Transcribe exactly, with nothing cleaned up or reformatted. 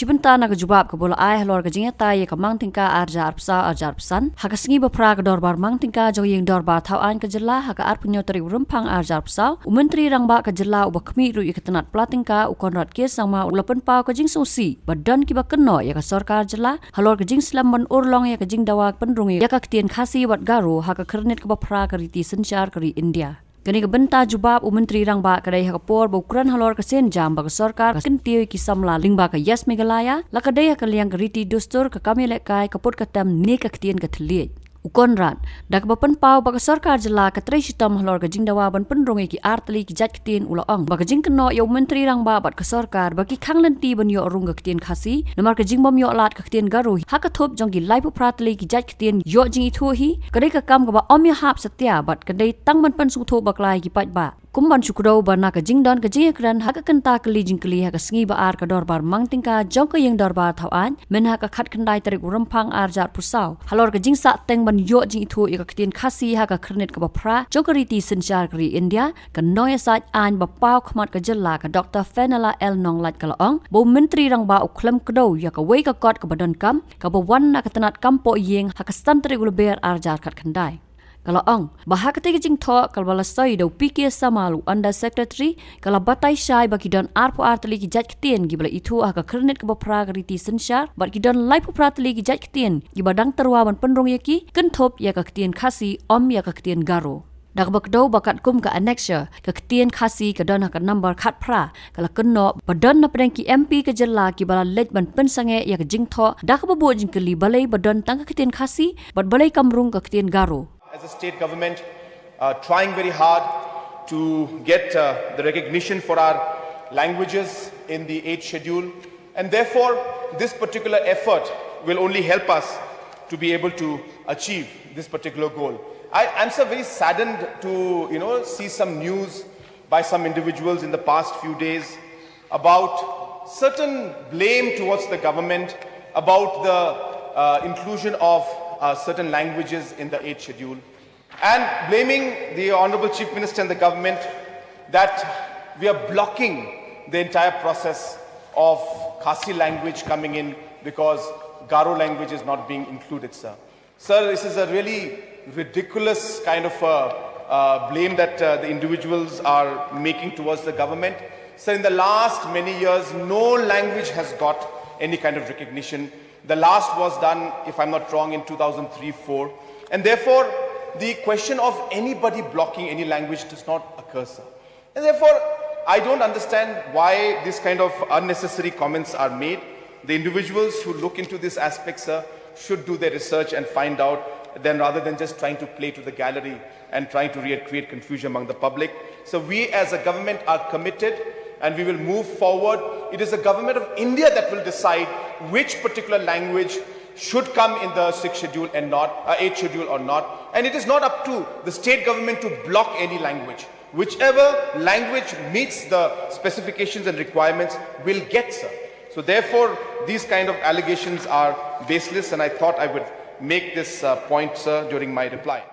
Shi bynta na ka jubab kaba u la ai halor ka jingïatai ïa ka mang tyngka arhajar arphew saw arhajar arphew san ha ka sngi ba phra ka dorbar mang tyngka jong ka ïing dorbar thaw aiñ ka jylla ha ka arphew hynñiew tarik u Rymphang arhajar arphew saw, u Myntri Rangbah ka jylla uba khmih ruh ïa ka tnat pla tyngka, u Conrad K Sangma, u la pynpaw ka jingsngewsih ba don kiba kynnoh ïa ka sorkar jylla halor ka jingslem ban urlong ïa ka jingdawa pynrung ïa ka ktien Khasi bad Garo ha ka khyrnit kaba phra ka riti synshar ka ri India. Kane ka bynta jubab u Myntri Rangbah ka dei ha ka por ba u kren halor ka sienjam ba ka sorkar ka kyntiew ïa ki samla lyngba ka Yes Meghalaya, la ka dei ha ka liang ka riti dustur, ka kam ïalehkai, ka put ka tem ne ka ktien ka thylliej. U Conrad, da kaba pynpaw ba ka sorkar jylla ka trei shitom halor ka jingdawa ban pynrung ïa ki ar tylli ki jait ktien, u la ong ba ka jingkynnoh ïa u Myntri Rangbah bad ka sorkar ba ki khang lynti ban ïoh rung ka ktien Khasi, namar ka jingbym ïoh lad ka ktien Garo ha ka thup jong ki laiphew phra tylli ki jait ktien ïoh jingithuh hi, ka dei ka kam kaba ym ïahap satia bad ka dei tang ban pynsngewthuh bakla ïa ki paidbah. Kum ban shu kdew ba na ka jingdon ka jingïakren ha ka kynta kylli jingkylli ha ka sngi ba ar ka dorbar mang tyngka jong ka ïing dorbar thaw aiñ, mynha ka khatkhyndai tarik u Rymphang arhajar arphew saw, halor ka jingsah teng ban ïoh jingithuh ïa ka ktien Khasi ha ka khyrnit kaba phra jong ka riti synshar ka ri India, ka nongïasaid aiñ ba paw khmat ka jylla ka Doktor Fenella L Nonglait ka la ong ba u Myntri Rangbah u khlem kdew ïa kawei ka kot kaba donkam kaba wan na ka tnat kam pohïing ha ka san tarik u Lber arhajar khatkhyndai. Ka la ong ba ha katei ka jingthoh kaba la soi da u P K Samal, u Under Secretary, ka la batai shai ba ki don arphew ar tylli ki jait ktien kiba la ithuh ha ka khyrnit kaba phra ka riti synshar bad ki don laiphew phra tylli ki jait ktien kiba dang tyrwa ban pynrung ïa ki, kynthup ïa ka ktien Khasi, ym ïa ka ktien Garo. Da kaba kdew ba katkum ka annexure, ka ktien Khasi ka don ha ka nambar khatphra, ka la kynnoh ba don napdeng ki M P ka jylla kiba la leit ban pynsangeh ïa ka jingthoh da kaba buh jingkylli balei ba don tang ka ktien Khasi bad balei kam rung ka ktien Garo. As a state government, uh, trying very hard to get, uh, the recognition for our languages in the eighth schedule, and therefore this particular effort will only help us to be able to achieve this particular goal. I, I'm so very saddened to, you know, see some news by some individuals in the past few days about certain blame towards the government about the, uh, inclusion of, uh, certain languages in the eighth schedule, and blaming the Honorable Chief Minister and the government that we are blocking the entire process of Khasi language coming in because Garo language is not being included, sir. Sir, this is a really ridiculous kind of a, uh, blame that, uh, the individuals are making towards the government. Sir, in the last many years, no language has got any kind of recognition. The last was done, if I'm not wrong, in two thousand three four. And therefore, the question of anybody blocking any language does not occur, sir. And therefore, I don't understand why this kind of unnecessary comments are made. The individuals who look into this aspect, sir, should do their research and find out, then rather than just trying to play to the gallery and trying to re-, create confusion among the public. So we as a government are committed and we will move forward. It is the government of India that will decide which particular language should come in the sixth schedule and not, uh, eighth schedule or not. And it is not up to the state government to block any language. Whichever language meets the specifications and requirements will get, sir. So therefore, these kind of allegations are baseless, and I thought I would make this, uh, point, sir, during my reply.